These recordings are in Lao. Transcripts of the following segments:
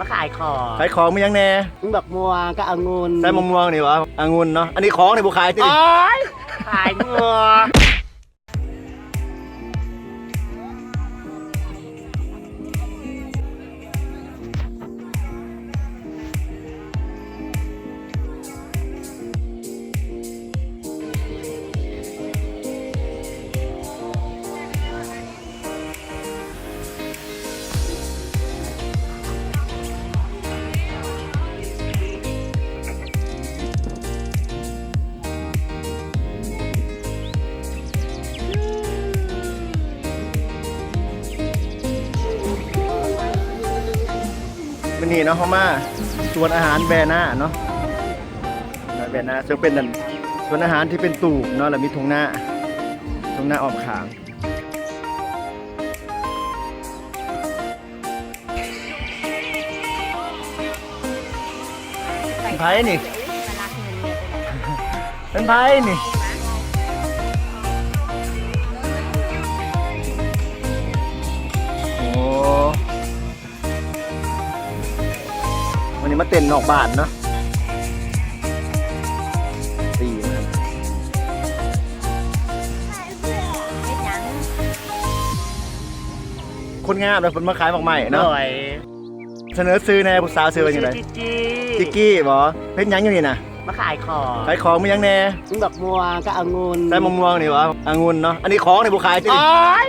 ມາຂາຍຂອງ ຂາຍຂອງມີຫຍັງແດ່? ມີບັກມ່ວງກັບອະງຸ່ນ ໃສ່ມະມ່ວງນີ້ຫວາ? ອະງຸ່ນເນາະ ອັນນີ້ຂອງນີ້ບໍ່ຂາຍຕິ? ໂອ້ຍ ຂາຍງົວ. ມື້ນີ້ເນາະ ເຮົາມາສວນອາຫານແວນາເນາະ ແວນາ ເຊິ່ງເປັນອັນ ສວນອາຫານທີ່ເປັນຕູບເນາະ ແລ້ວມີທົ່ງນາ ທົ່ງນາອ້ອມຂ້າງ. ເປັນໃຜນີ້? ເປັນໃຜນີ້? ໂອ້ ວັນນີ້ມາເຕັ້ນນອກບ້ານເນາະ ຕີມາ. ເຮັດຫຍັງ? ຄົນງາມເນາະ ເພິ່ນມາຂາຍໝາກໄມ້ເນາະ. ໂດຍ ສະເໜີຊື່ແດ່ ຜູ້ສາວຊື່ວ່າຫຍັງໃດ? ຊື່ຈິກກີ້ ຈິກກີ້ບໍ? ເຮັດຫຍັງຢູ່ນີ້ນະ? ມາຂາຍຂອງ ຂາຍຂອງມີຫຍັງແດ່? ມີບັກມ່ວງກັບອະງຸ່ນ ໃສ່ມະມ່ວງນີ້ຫວາ? ອະງຸ່ນເນາະ ອັນນີ້ຂອງນີ້ບໍ່ຂາຍຕິ? ໂອ້ຍ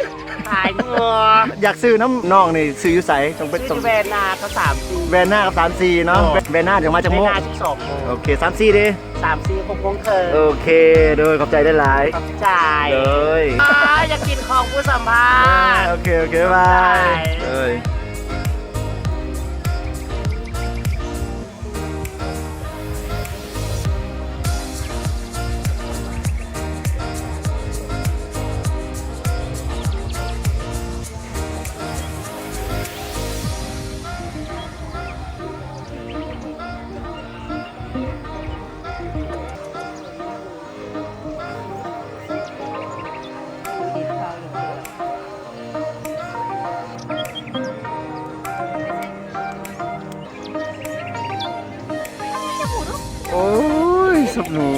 ຂາຍງົວ. ຢາກຊື້ນຳນ້ອງນີ້ ຊື້ຢູ່ໃສ? ຕ້ອງໄປ ຊື້ຢູ່ແວນາກັບສາມສີ່ ແວນາກັບສາມສີ່ເນາະ. ໂອ້ ແວນາຈະມາຈັກໂມງ? ແວນາສິບສອງໂມງ. ໂອເຄ ສາມສີ່ເດ? ສາມສີ່ ຫົກໂມງເຄິ່ງ. ໂອເຄ ໂດຍ ຂອບໃຈຫຼາຍໆ ຂອບໃຈ. ໂດຍ ອ້າ ຢາກກິນຂອງຜູ້ສຳພາດ. ໂອເຄ ໂອເຄ ບາຍບາຍ. ໂດຍ. ໂອ້ຍ ສົບໜູ.